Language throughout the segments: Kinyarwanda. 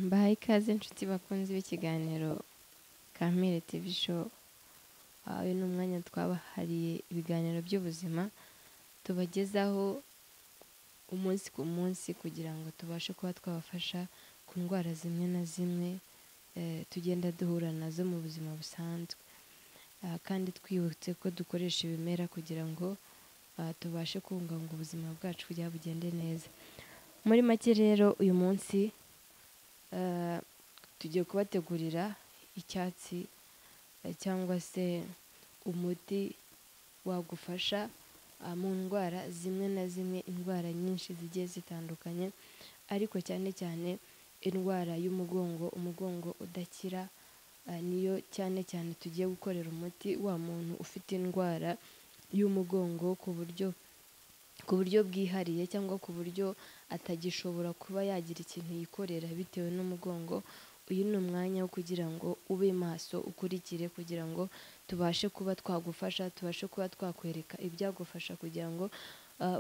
Mbahaye ikaze inshuti bakunzi b'ikiganiro Kampire TV Show. Uyu ni umwanya twabahariye ibiganiro by'ubuzima tubagezaho umunsi ku munsi kugira ngo tubashe kuba twabafasha ku ndwara zimwe na zimwe tugenda duhura nazo mu buzima busanzwe. Kandi twibutse ko dukoresha ibimera kugira ngo tubashe kubungabunga ubuzima bwacu kugira bugende neza. Muri make rero uyu munsi tugiye kubategurira icyatsi cyangwa se umuti wagufasha mu ndwara zimwe na zimwe, indwara nyinshi zigiye zitandukanye, ariko cyane cyane indwara y'umugongo, umugongo udakira, niyo cyane cyane tugiye gukorera umuti wa muntu ufite indwara y'umugongo ku buryo bwihariye cyangwa ku buryo atagishobora kuba yagira ikintu yikorera bitewe n'umugongo. Uyu ni umwanya wo kugira ngo ube maso ukurikire kugira ngo tubashe kuba twagufasha, tubashe kuba twakwereka ibyagufasha kugira ngo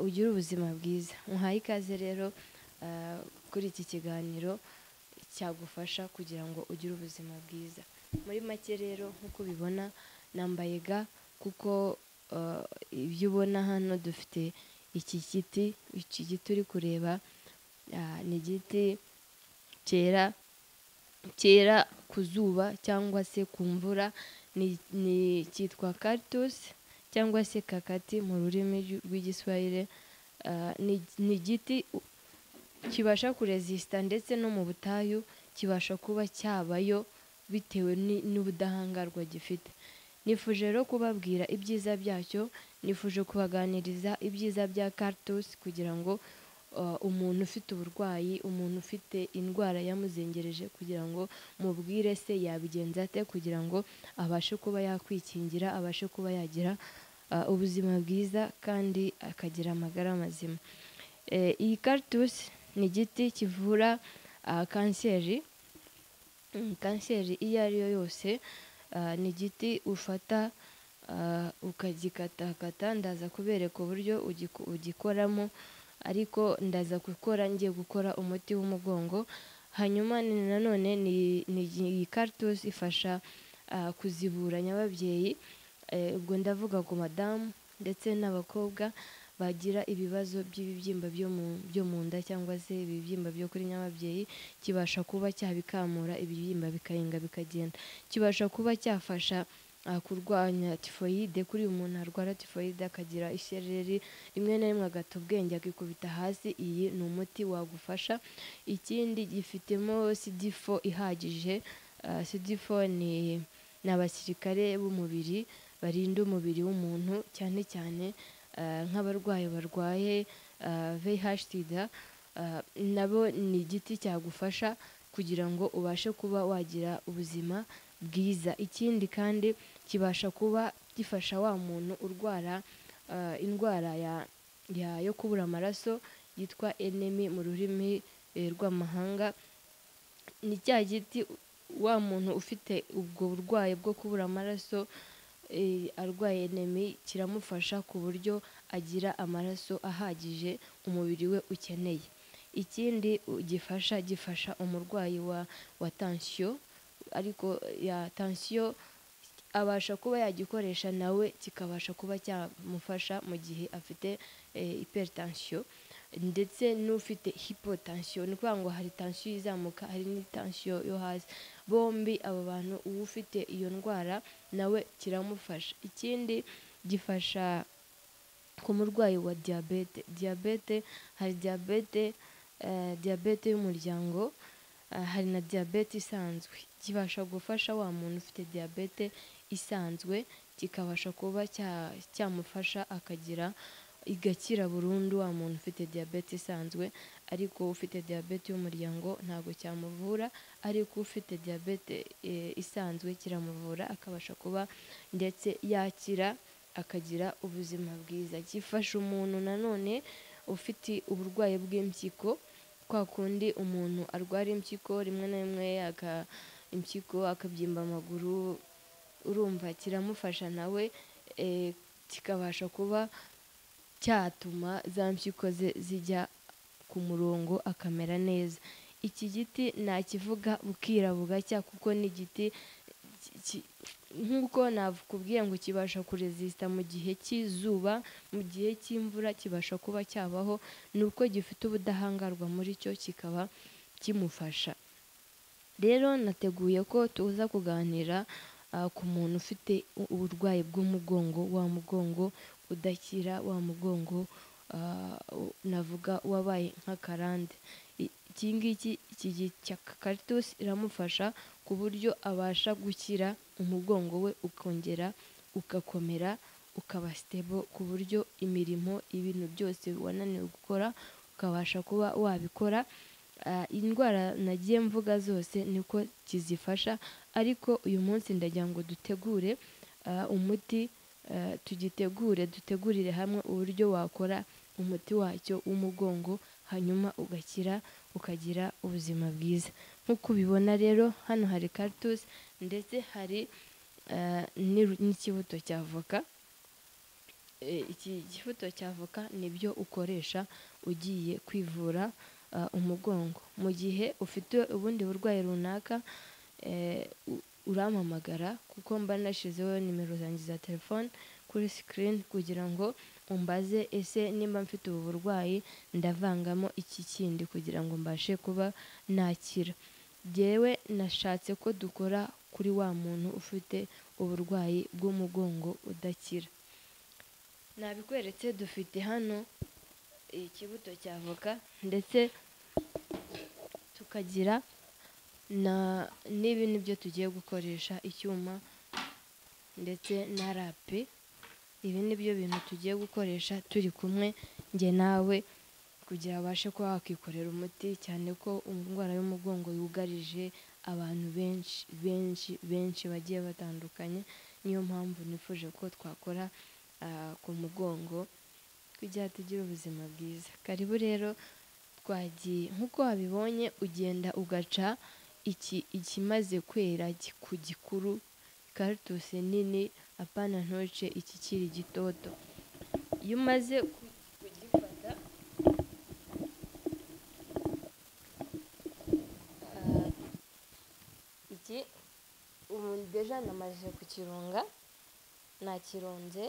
ugire ubuzima bwiza. Muhaye ikaze rero kuri iki kiganiro cyagufasha kugira ngo ugire ubuzima bwiza. Muri make rero nk'uko ubibona nambaye ga kuko ibyo ubona hano dufite iki giti, iki giti uri kureba ni igiti cyera ku zuba cyangwa se ku mvura, ni cyitwa cactus cyangwa se kakati mu rurimi rw'igiswahili. Ni igiti kibasha kurezisita ndetse no mu butayu kibasha kuba cyabayo bitewe n'ubudahangarwa gifite. Nifuje rero kubabwira ibyiza byacyo, nifuje kubaganiriza ibyiza bya cactus kugira ngo umuntu ufite uburwayi, umuntu ufite indwara yamuzengereje, kugira ngo mubwire se yabigenza ate kugira ngo abashe kuba yakwikingira, abashe kuba yagira ubuzima bwiza kandi akagira amagara mazima. Iyi cactus ni igiti kivura kanseri, kanseri iyo ari yo yose. Ni igiti ufata ukagikatakata, ndaza kubereka uburyo ugikoramo, ariko ndaza gukora ngiye gukora umuti w'umugongo. Hanyuma nanone ni iyi cactus ifasha kuzibura nyababyeyi, ubwo ndavuga ku madamu ndetse n'abakobwa bagira ibibazo by'ibibyimba byo mu nda cyangwa se ibibyimba byo kuri nyababyeyi, kibasha kuba cyabikamura ibibyimba bikayenga bikagenda. Kibasha kuba cyafasha kurwanya tifoyide, kuri uyu muntu arwara tifoyide akagira isereri rimwe na rimwe agata ubwenge akikubita hasi, iyi ni umuti wagufasha. Ikindi gifitemo CD4 ihagije. CD4 ni abasirikare b'umubiri barinda umubiri w'umuntu cyane cyane nk'abarwayi barwaye VIH SIDA, nabo ni igiti cyagufasha kugira ngo ubashe kuba wagira ubuzima bwiza. Ikindi kandi kibasha kuba gifasha wa muntu urwara indwara yo kubura amaraso yitwa enemi mu rurimi rw'amahanga. Ni cya giti wa muntu ufite ubwo burwayi bwo kubura amaraso arwaye enemi, kiramufasha ku buryo agira amaraso ahagije umubiri we ukeneye. Ikindi gifasha umurwayi wa tansiyo, ariko ya tansiyo abasha kuba yagikoresha nawe kikabasha kuba cyamufasha mu gihe afite hypertension, ndetse n'ufite hypotension. Ni ukuvuga ngo hari tansiyo izamuka hari n'itansiyo yo hasi, bombi abo bantu ufite iyo ndwara nawe kiramufasha. Ikindi gifasha ku murwayi wa diyabete. Diyabete hari diyabete y'umuryango, hari na diyabete isanzwe. Kibasha gufasha wa muntu ufite diyabete isanzwe, kikabasha kuba cyamufasha akagira igakira burundu wa muntu ufite diyabete isanzwe. Ariko ufite diyabete y'umuryango ntabwo cyamuvura, ariko ufite diyabete isanzwe kiramuvura akabasha kuba ndetse yakira akagira ubuzima bwiza. Gifasha umuntu nanone ufite uburwayi bw'impyiko, kwa kundi umuntu arwara impyiko rimwe na rimwe impyiko akabyimba amaguru, urumva kiramufasha nawe, kikabasha kuba cyatuma za mpyiko ze zijya ku murongo akamera neza. Iki giti nakivuga bukira bugacya, kuko ni igiti nk'uko nakubwiye ngo kibasha kurezisita mu gihe cy'izuba, mu gihe cy'imvura kibasha kuba cyabaho, ni uko gifite ubudahangarwa muri cyo kikaba kimufasha. Rero nateguye ko tuza kuganira ku muntu ufite uburwayi bw'umugongo, wa mugongo udakira, wa mugongo navuga wabaye nk'akarande. Iki ngiki cya karitusi iramufasha ku buryo abasha gukira umugongo we ukongera ugakomera, ukaba stable, ku buryo imirimo, ibintu byose wananiwe gukora ukabasha kuba wabikora. Indwara nagiye mvuga zose niko kizifasha, ariko uyu munsi ndagira ngo dutegure umuti, tugitegure, dutegurire hamwe uburyo wakora umuti wacyo w'umugongo, hanyuma ugakira ukagira ubuzima bwiza. Nk'uko ubibona rero hano hari karitusi ndetse hari n'ikibuto cya avoka. Iki kibuto cya avoka nibyo ukoresha ugiye kwivura umugongo. Mu gihe ufite ubundi burwayi runaka urampamagara, kuko mba nashyizeho nimero zanjye za telefone kuri sikirini kugira ngo umbaze ese nimba mfite ubu burwayi ndavangamo iki kindi kugira ngo mbashe kuba nakira. Jyewe nashatse ko dukora kuri wa muntu ufite uburwayi bw'umugongo udakira. Nabikweretse, dufite hano ikibuto cya avoka ndetse tukagira n'ibi nibyo tugiye gukoresha, icyuma ndetse na rape. Ibi nibyo bintu tugiye gukoresha turi kumwe njye nawe, kugira abashe kuba wakikorera umuti, cyane ko indwara y'umugongo yugarije abantu benshi benshi benshi bagiye batandukanye. Niyo mpamvu nifuje ko twakora ku mugongo kugira tugire ubuzima bwiza. Karibu rero, twagiye. Nk'uko wabibonye ugenda ugaca ikimaze kwera ku gikuru, karitusi nini, apana ntuce ikikiri gitoto. Iyo umaze kugifata iki ubu deja namaze kukirunga, nakirunze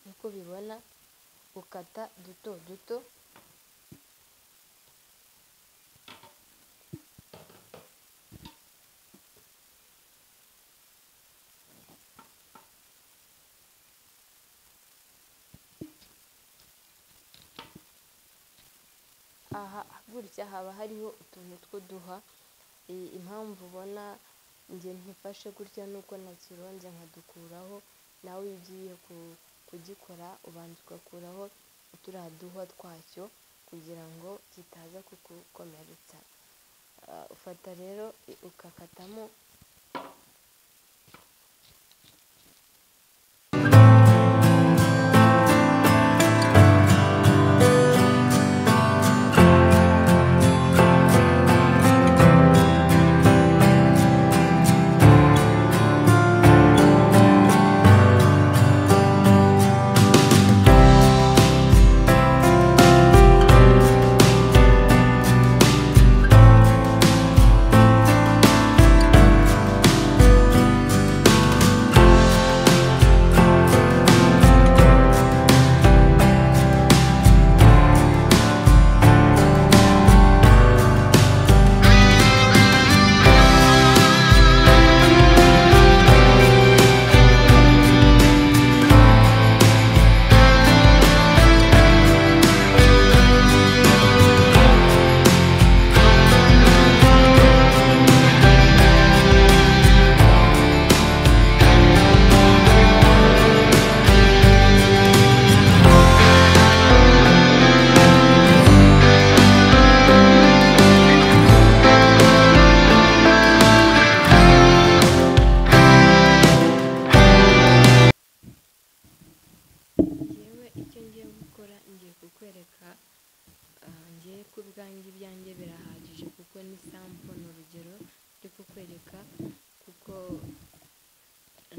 nk'uko ubibona, ukata duto duto. Aha gutya haba hariho utuntu tw'uduhwa. Impamvu ubona njye ntifashe gutya nuko nakironze nkadukuraho, nawe iyo ugiye kugikora ubanza ugakuraho turiya duhwa twacyo kugira ngo kitaza kugukomeretsa. Ufata rero ukakatamo. Ku bwanjye ibyanjye birahagije kuko ni sample, ni urugero ndi kukwereka, kuko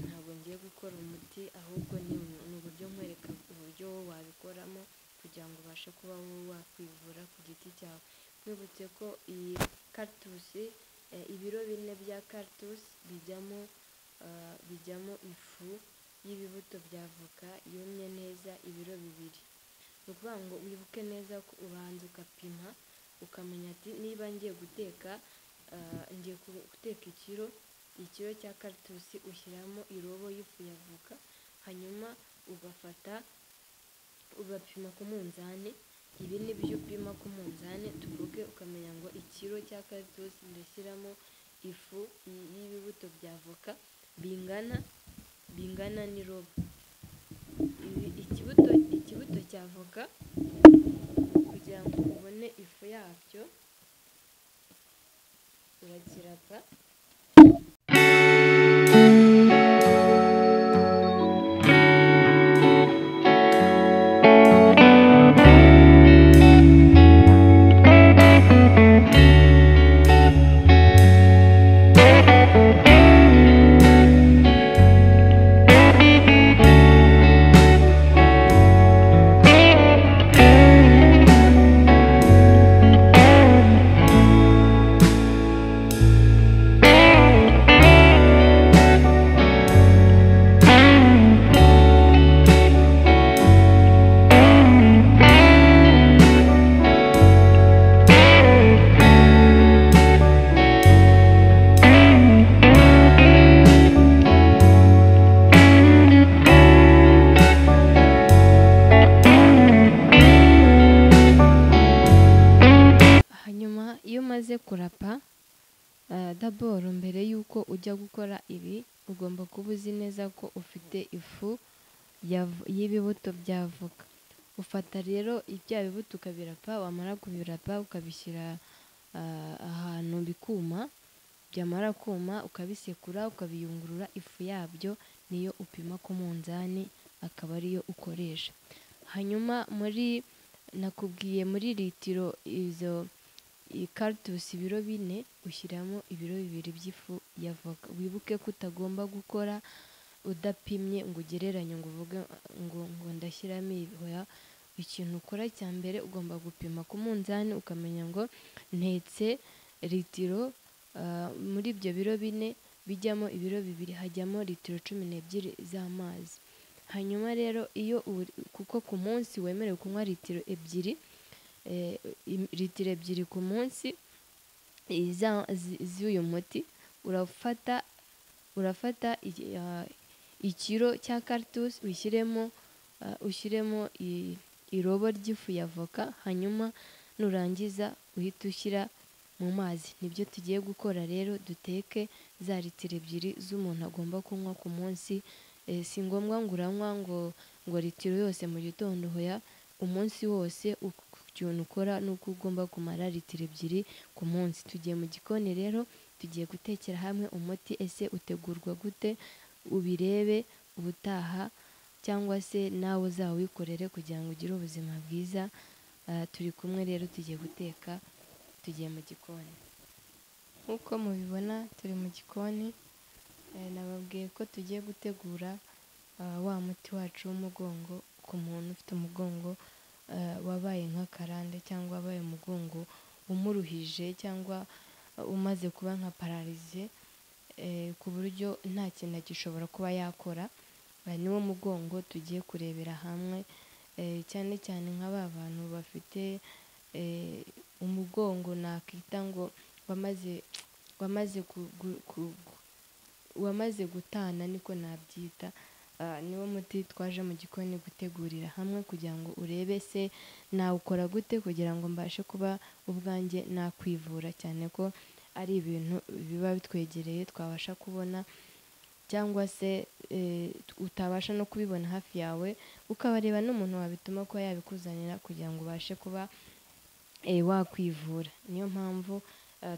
ntabwo ngiye gukora umuti, ahubwo ni uburyo nkwereka uburyo wowe wabikoramo kugira ngo ubashe kuba wowe wakwivura ku giti cyawe. Nibutse ko iyi karitusi, ibiro 4 bya karitusi bijyamo ifu y'ibibuto bya avoka yumye neza ibiro 2. Ni ukuvuga ngo wibuke neza ko ubanza ugapima ukamenya ati niba ngiye guteka, ngiye guteka ikiro cya karitusi, ushyiramo irobo y'ifu ya avoka, hanyuma ugafata ugapima ku munzani. Ibi ni byo upima ku munzani, tuvuge ukamenya ngo ikiro cya karitusi ndashyiramo ifu y'ibibuto bya avoka bingana n'irobo. Ikibuto cya avoka kugira ngo ubone ifu yacyo urakirapa. Kurapa daboro, mbere yuko ujya gukora ibi ugomba kuba uzi neza ko ufite ifu y'ibibuto bya avoka. Ufata rero ibya bibuto ukabirapa, wamara kubirapa ukabishyira ahantu bikuma, byamara kuma ukabisekura ukabiyungurura, ifu yabyo niyo upima ku munzani akaba ariyo ukoresha. Hanyuma muri nakubwiye muri litiro izo karitusi ibiro 4 ushyiramo ibiro 2 by'ifu ya avoka. Wibuke ko utagomba gukora udapimye ngo ugereranye ngo uvuge ngo ndashyiramo ibi. Ikintu ukora cya mbere ugomba gupima ku munzani ukamenya ngo ntetse litiro, muri ibyo biro 4 bijyamo ibiro 2 hajyamo litiro 12 z'amazi. Hanyuma rero iyo kuko ku munsi wemerewe kunywa litiro 2, litiro 2 ku munsi z'uyu muti, urafata ikiro cya karitusi ushyiremo irobo ry'ifu ya avoka, hanyuma nurangiza uhite ushyira mu mazi. Nibyo tugiye gukora rero, duteke za litiro 2 z'umuntu agomba kunywa ku munsi. Si ngombwa ngo uranywa ngo litiro yose mu gitondo, hoya, umunsi wose ikintu ukora ni uko ugomba kumara litiro 2 ku munsi. Tugiye mu gikoni rero, tugiye gutekera hamwe umuti. Ese utegurwa gute? Ubirebe ubutaha cyangwa se nawe uzawikorere kugira ngo ugire ubuzima bwiza. Turi kumwe rero, tugiye guteka, tugiye mu gikoni. Nk'uko mubibona turi mu gikoni, nababwiye ko tugiye gutegura wa muti wacu w'umugongo ku muntu ufite umugongo wabaye nk'akarande cyangwa wabaye umugongo umuruhije cyangwa umaze kuba nka pararize ku buryo nta kintu agishobora kuba yakora. Niwo mugongo tugiye kurebera hamwe, cyane cyane nka ba bantu bafite umugongo nakita ngo wamaze gutana, niko nabyita. Niwo muti twaje mu gikoni gutegurira hamwe kugira ngo urebe se nawukora gute kugira ngo mbashe kuba ubwanjye nakwivura, cyane ko ari ibintu biba bitwegereye twabasha kubona, cyangwa se utabasha no kubibona hafi yawe ukabareba n'umuntu wabituma ko yabikuzanira kugira ngo ubashe kuba wakwivura. Niyo mpamvu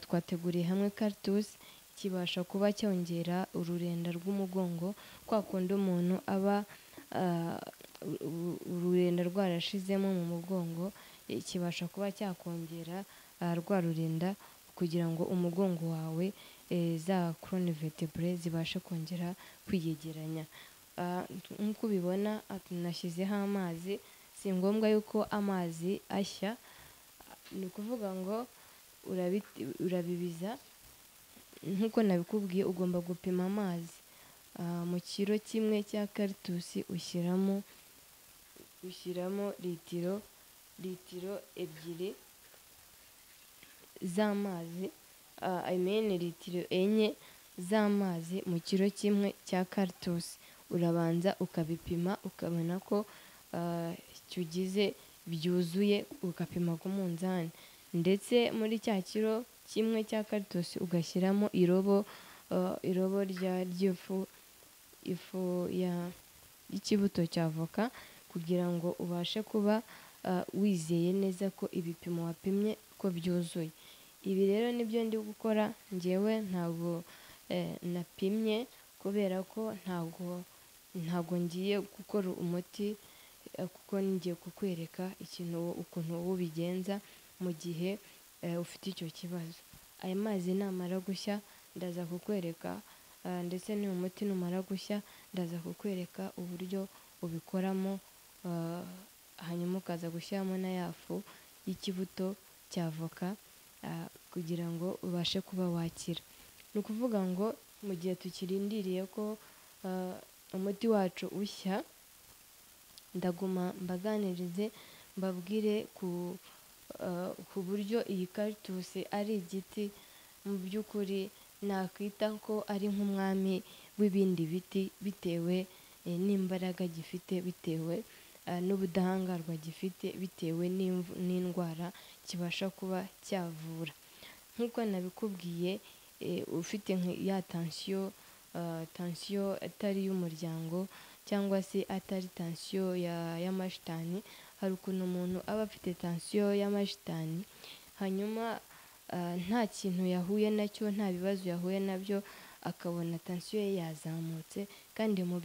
twateguriye hamwe karitusi kibasha kuba cyongera ururenda rw'umugongo, kwa kundi umuntu aba ururenda rwarashizemo mu mugongo, kibasha kuba cyakongera rwa rurenda kugira ngo umugongo wawe za colonne vertebrae zibashe kongera kwiyegeranya. Nk'uko ubibona nashyizeho amazi, si ngombwa yuko amazi ashya, ni ukuvuga ngo Urabibiza nk'uko nabikubwiye, ugomba gupima amazi. Mu kiro kimwe cya karitusi ushyiramo litiro 2 z'amazi, I mean litiro 4 z'amazi mu kiro kimwe cya karitusi. Urabanza ukabipima ukabona ko cyugize byuzuye, ugapima ku munzani, ndetse muri cya kiro kimwe cya karitusi ugashyiramo irobo ry'ifu y'ikibuto cya avoka, kugira ngo ubashe kuba wizeye neza ko ibipimo wapimye ko byuzuye. Ibi rero nibyo ndi gukora njyewe, ntabwo napimye kubera ko ntabwo ngiye gukora umuti, kuko ngiye kukwereka ikintu ukuntu ubigenza mu gihe ufite icyo kibazo. Aya mazi namara gushya ndaza kukwereka, ndetse n'uyu muti numara gushya ndaza kukwereka uburyo ubikoramo, hanyuma ukaza gushyiramo na ya fu y'ikibuto cya avoka kugira ngo ubashe kuba wakira. Ni ukuvuga ngo mu gihe tukirindiriye ko umuti wacu ushya, ndaguma mbaganirize mbabwire ku buryo iyi karitusi ari igiti mu by'ukuri nakwita ko ari nk'umwami w'ibindi biti, bitewe n'imbaraga gifite, bitewe n'ubudahangarwa gifite, bitewe n'indwara kibasha kuba cyavura. Nk'uko nabikubwiye, ufite ya tansiyo, tansiyo atari iy'umuryango cyangwa se atari tansiyo y'amashitani, hari ukuntu umuntu aba afite tansiyo y'amashitani, hanyuma nta kintu yahuye nacyo, nta bibazo yahuye nabyo, akabona tansiyo ye yazamutse, kandi mu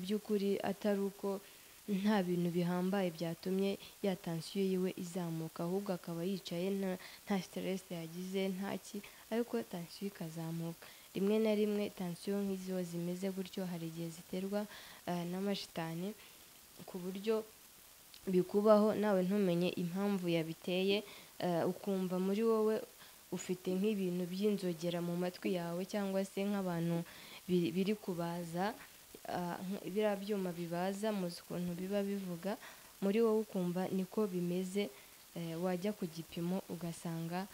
by'ukuri atari uko nta bintu bihambaye byatumye ya tansiyo yiwe izamuka, ahubwo akaba yicaye nta stress yagize, ntaki, ariko tansiyo ikazamuka. Rimwe na rimwe tansiyo nk'izo zimeze gutyo hari igihe ziterwa n'amashitani, ku buryo bikubaho nawe ntumenye impamvu yabiteye, ukumva muri wowe ufite nk'ibintu by'inzogera mu matwi yawe, cyangwa se nk'abantu biri kubaza, biriya byuma bibaza muzi ukuntu biba bivuga, muri wowe ukumva niko bimeze, wajya ku gipimo ugasanga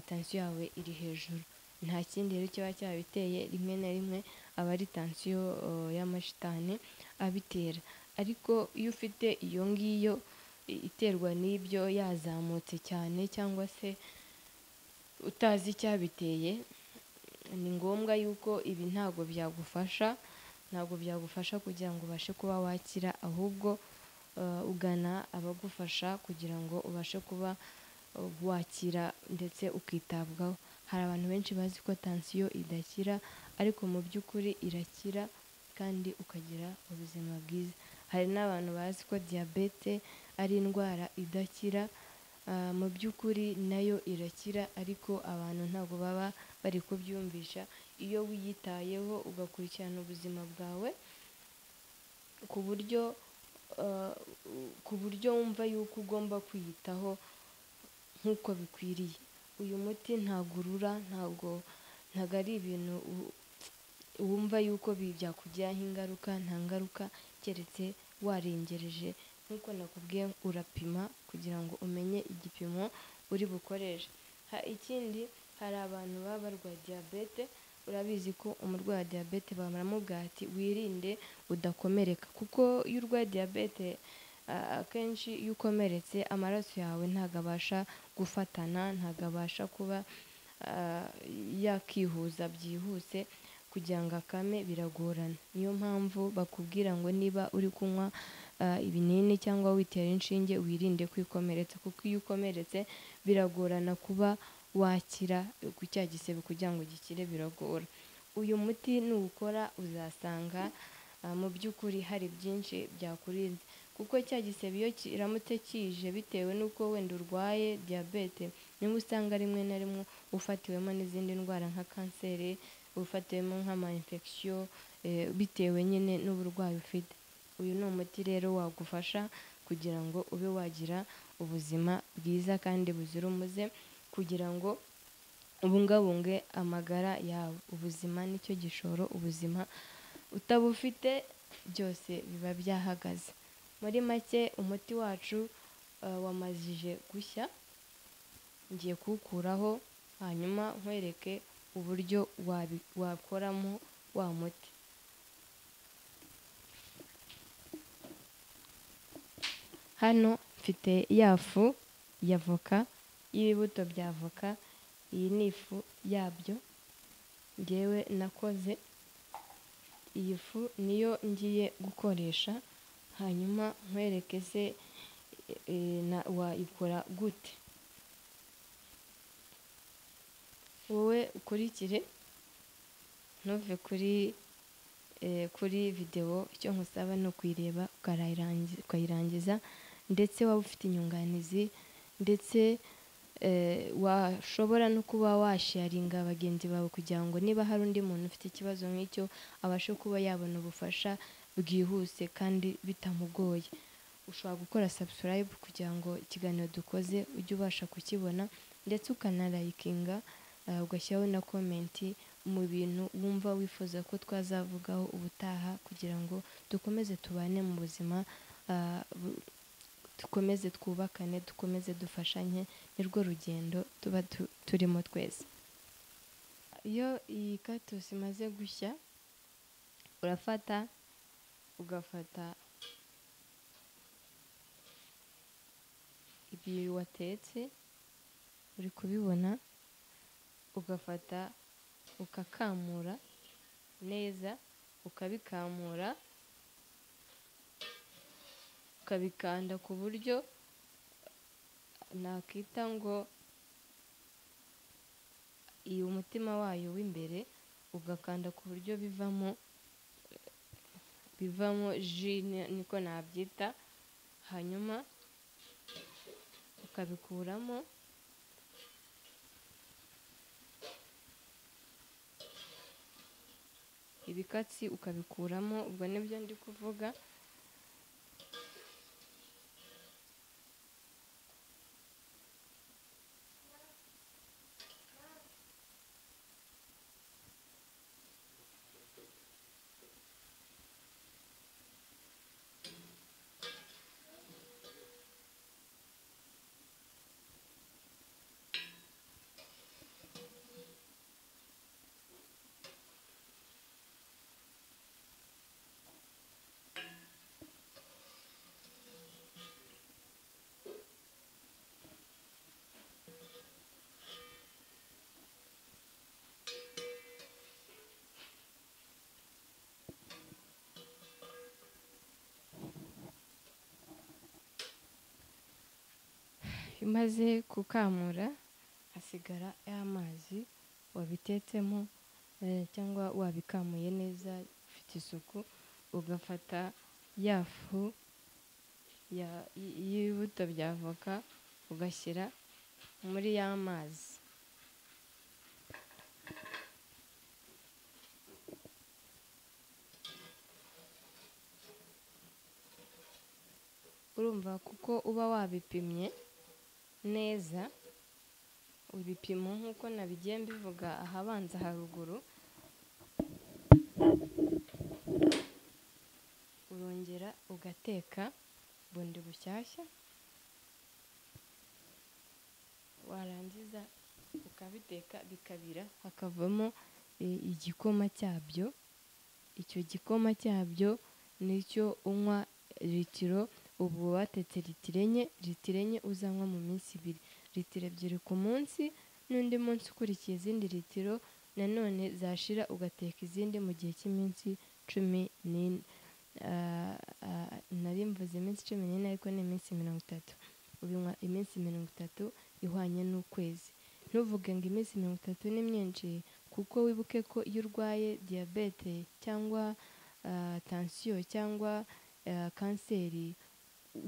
tansiyo yawe iri hejuru. Nta kindi rero kiba cyabiteye, rimwe na rimwe aba ari tansiyo y'amashitani abitera. Ariko iyo ufite iyo ngiyo iterwa n'ibyo yazamutse cyane, cyangwa se utazi icyabiteye, ni ngombwa yuko ibi ntabwo byagufasha, kugira ngo ubashe kuba wakira, ahubwo ugana abagufasha kugira ngo ubashe kuba wakira ndetse ukitabwaho. Hari abantu benshi bazi ko tansiyo idakira, ariko mu by'ukuri irakira kandi ukagira ubuzima bwiza. Hari n'abantu bazi ko diyabete ari indwara idakira, mu by'ukuri nayo irakira, ariko abantu ntabwo baba bari kubyumvisha. Iyo wiyitayeho ugakurikirana ubuzima bwawe ku buryo wumva yuko ugomba kwiyitaho nk'uko bikwiriye. Uyu muti ntabwo urura, ntabwo ari ibintu wumva yuko byakugiraho ingaruka, nta ngaruka keretse warengereje. Nk'uko nakubwiye, urapima kugira ngo umenye igipimo uri bukoreshe. Ikindi, hari abantu baba barwaye diyabete, urabizi ko umurwayi wa diyabete baramubwira ati wirinde udakomereka, kuko iyo urwaye diyabete akenshi iyo ukomeretse amaraso yawe ntabwo abasha gufatana, ntabwo abasha kuba yakihuza byihuse kugira ngo akame, biragorana. Niyo mpamvu bakubwira ngo niba uri kunywa ibinini cyangwa witera inshinge wirinde kwikomeretsa, kuko iyo ukomeretse biragorana kuba wakira ku cya gisebe, kugira ngo gikire biragora. Uyu muti nuwukora uzasanga mu by'ukuri hari byinshi byakurinze, kuko cya gisebe iyo kiramutse kije bitewe n'uko wenda urwaye diyabete, niba usanga rimwe na rimwe ufatiwemo n'izindi ndwara nka kanseri, ufatiwemo nk'ama infection, bitewe nyine n'uburwayi ufite. Uyu ni umuti rero wagufasha kugira ngo ube wagira ubuzima bwiza kandi buzira umuze, kugira ngo ubungabunge amagara yawe. Ubuzima nicyo gishoro, ubuzima utabufite byose biba byahagaze. Muri make umuti wacu wamazije gushya, ngiye kuwukuraho hanyuma nkwereke uburyo wakoramo wa muti. Hano mfite ya fu ya voka y'ibibuto bya voka, iyi ni ifu yabyo ngewe nakoze. Iyi fu niyo ngiye gukoresha, hanyuma nkwereke se wayikora gute. Wowe ukurikire, ntuve kuri videwo, icyo nkusaba ni ukuyireba ukayirangiza, ndetse waba ufite inyunganizi, ndetse washobora no kuba washaringa bagenzi bawe kugira ngo niba hari undi muntu ufite ikibazo nk'icyo abashe kuba yabona ubufasha bwihuse kandi bitamugoye. Ushobora gukora subscribe kugira ngo ikiganiro dukoze ujye ubasha kukibona, ndetse ukanarayikinga, ugashyiraho na komenti mu bintu wumva wifuza ko twazavugaho ubutaha, kugira ngo dukomeze tubane mu buzima, dukomeze twubakane, dukomeze dufashanye, nirwo rugendo tuba turimo twese. Iyo iyi katusi imaze gushya, urafata ugafata ibi watetse, uri kubibona, ugafata ukakamura neza, ukabikamura, ukabikanda ku buryo nakita ngo iyi umutima wayo w'imbere, ugakanda ku buryo bivamo ji, niko nabyita, hanyuma ukabikuramo. Ibikatsi ukabikuramo, ubwo nibyo ndi kuvuga. Umaze kukamura hasigara ya mazi wabitetsemo, cyangwa wabikamuye neza ufite isuku, ugafata ya fu y'ibibuto bya voka ugashyira muri ya mazi. Urumva kuko uba wabipimye neza, ibipimo nk'uko nabigiye mbivuga ahabanza haruguru, urongera ugateka bundi bushyashya, warangiza ukabiteka bikabira, hakavamo igikoma cyabyo. Icyo gikoma cyabyo nicyo unywa litiro, ubu watetse litiro enye, litiro enye uzanywa mu minsi ibiri, litiro ebyiri ku munsi, n'undi munsi ukurikiye izindi litiro nanone zashira ugateka izindi mu gihe cy'iminsi 14. Nari mvuze iminsi 14 ariko ni iminsi 30. Ubinywa iminsi 30 ihwanye n'ukwezi. Ntuvuge ngo iminsi 30 ni myinshi, kuko wibuke ko iyo urwaye diyabete cyangwa tansiyo cyangwa kanseri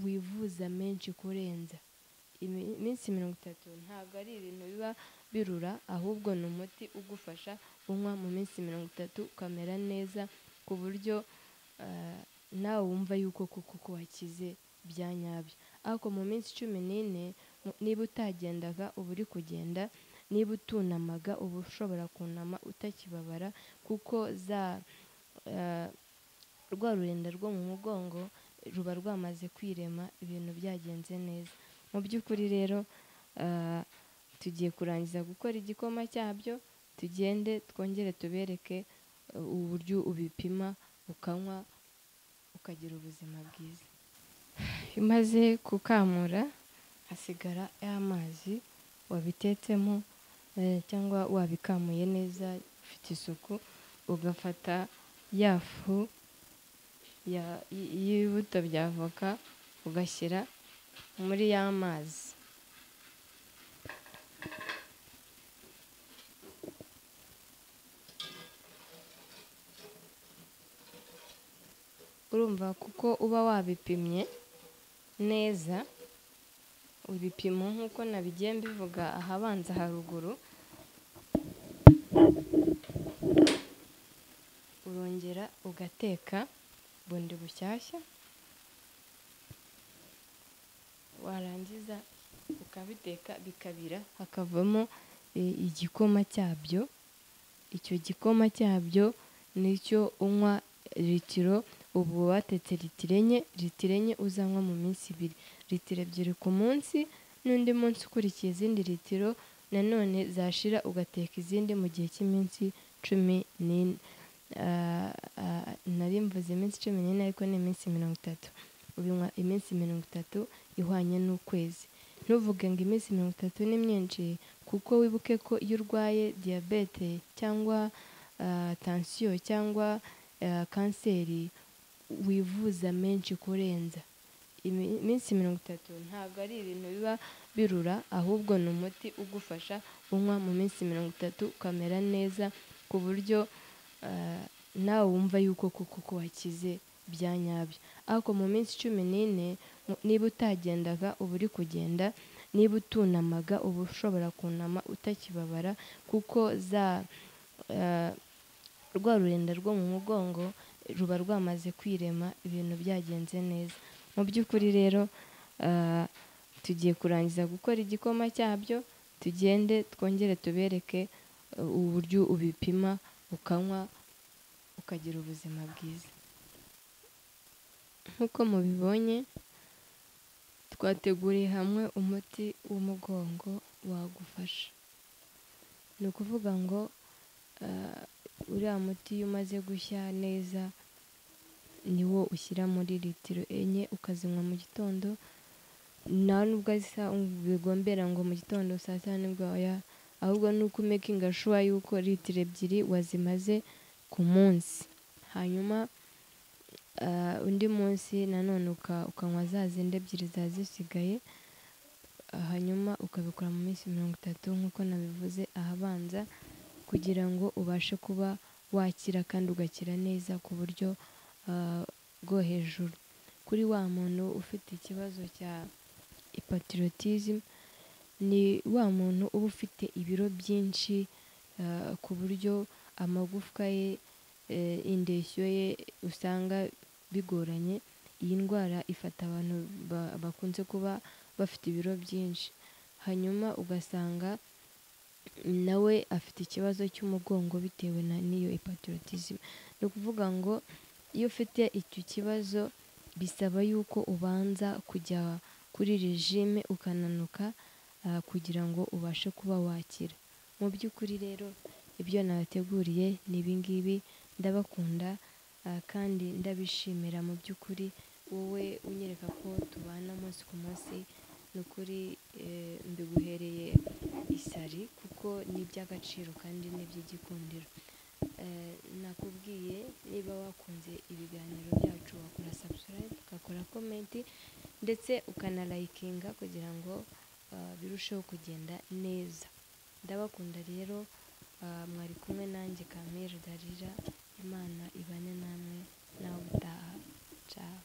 wivuza menshi kurenza. Iminsi 30 ntabwo ari ibintu biba birura, ahubwo ni umuti ugufasha unywa mu minsi 30 ukamera neza, ku buryo nawe wumva yuko koko wakize bya nyabyo. Ariko mu minsi 14 niba utagendaga uba uri kugenda, niba utunamaga uba ushobora kunama utakibabara, kuko za rwa rurenda rwo mu mugongo ruba rwamaze kwirema, ibintu byagenze neza. Mu by'ukuri rero tugiye kurangiza gukora igikoma cyabyo, tugende twongere tubereke uburyo ubipima ukanywa ukagira ubuzima bwiza. Imaze kukamura hasigara y'amazi wabitetsemo cyangwa wabikamuye neza ufite isuku, ugafata ya fu y'ibibuto bya avoka ugashyira muri ya mazi. Urumva kuko uba wabipimye neza, ibipimo nk'uko nabigiye mbivuga ahabanza haruguru, urongera ugateka bundi bushyashya, warangiza ukabiteka bikabira, hakavamo igikoma cyabyo. Icyo gikoma cyabyo nicyo unywa litiro, ubu watetse litiro enye, litiro enye uzanywa mu minsi 2, litiro 2 ku munsi, n'undi munsi ukurikiye izindi litiro nanone zashira ugateka izindi mu gihe cy'iminsi 14. Nari mvuze iminsi 14 ariko ni iminsi 30. Ubinywa iminsi 30 ihwanye n'ukwezi. Ntuvuge ngo iminsi 30 ni myinshi, kuko wibuke ko iyo urwaye diyabete cyangwa tansiyo cyangwa kanseri wivuza menshi kurenza. Iminsi 30 ntabwo ari ibintu biba birura, ahubwo ni umuti ugufasha unywa mu minsi 30 ukamera neza, ku buryo nawe wumva yuko koko wakize bya nyabyo. Ariko mu minsi 14 niba utagendaga uba uri kugenda, niba utunamaga uba ushobora kunama utakibabara, kuko za rwa rurenda rwo mu mugongo ruba rwamaze kwirema, ibintu byagenze neza. Mu by'ukuri rero tugiye kurangiza gukora igikoma cyabyo, tugende twongere tubereke uburyo ubipima ukanywa ukagira ubuzima bwiza. Nk'uko mubibonye twateguriye hamwe umuti w'umugongo wagufasha. Ni ukuvuga ngo uriya muti iyo umaze gushya neza niwo ushyira muri litiro 4 ukazinywa mu gitondo. Nta nubwo bigombera ngo mu gitondo saa sita nibwo oya, ahubwo ni uko umekinga shuwa yuko litiro 2 wazimaze ku munsi. Hanyuma undi munsi nanone ukanywa za zindi 2 za zisigaye, hanyuma ukabikora mu minsi 30 nk'uko nabivuze ahabanza, kugira ngo ubashe kuba wakira kandi ugakira neza ku buryo bwo hejuru. Kuri wa muntu ufite ikibazo cya hyperthyroidism, ni wa muntu uba ufite ibiro byinshi ku buryo amagufwa ye, indeshyo ye usanga bigoranye. Iyi ndwara ifata abantu bakunze kuba bafite ibiro byinshi, hanyuma ugasanga nawe afite ikibazo cy'umugongo bitewe n'iyo hyperthyroidism. Ni ukuvuga ngo iyo ufite icyo kibazo bisaba yuko ubanza kujya kuri regime ukananuka kugira ngo ubashe kuba wakira. Mu by'ukuri rero ibyo nabateguriye ni ibi ngibi, ndabakunda kandi ndabishimira. Mu by'ukuri wowe unyereka ko tubana umunsi ku munsi, ni ukuri mbiguhereye isari kuko ni iby'agaciro kandi ni iby'igikundiro. Nakubwiye niba wakunze ibiganiro byacu wakora subscribe, ugakora comment ndetse ukanalayikinga kugira ngo birusheho kugenda neza. Ndabakunda rero, mwari kumwe nanjye Camille Darira. Imana ibane namwe, nawe utaha. Ciao.